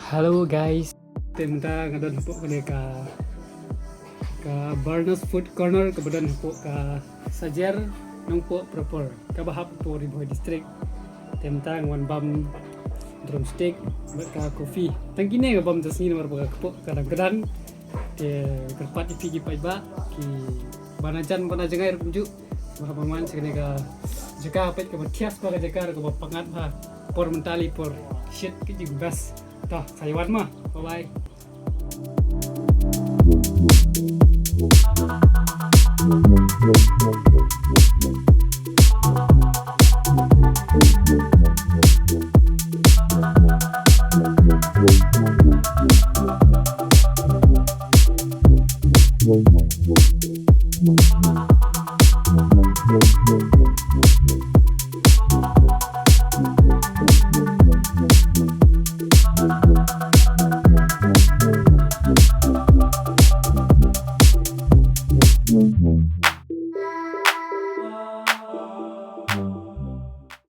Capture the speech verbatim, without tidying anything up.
Hello guys. Te mynta nga don hapoh kane ka, ka Barnos Food Corner kaba don hapoh ka Sajer Nongpoh proper, kaba hap hapoh Ri Bhoi District. Te mynta nga wan bam drumstick bad ka coffee. Tang kine nga bam ta sngi namar ba ka kpoh ka dang kdang. Te kyrpad ïa phi ki paidbah kiba na jan ba na jngai ruh kumjuh, ba hap ban wan sha kane ka jaka, peit kaba thiah bha ka jaka, kaba pyngngad bha. Por mynta lei por shit ki jingbas. To, sa ïa wan mo. Bye bye.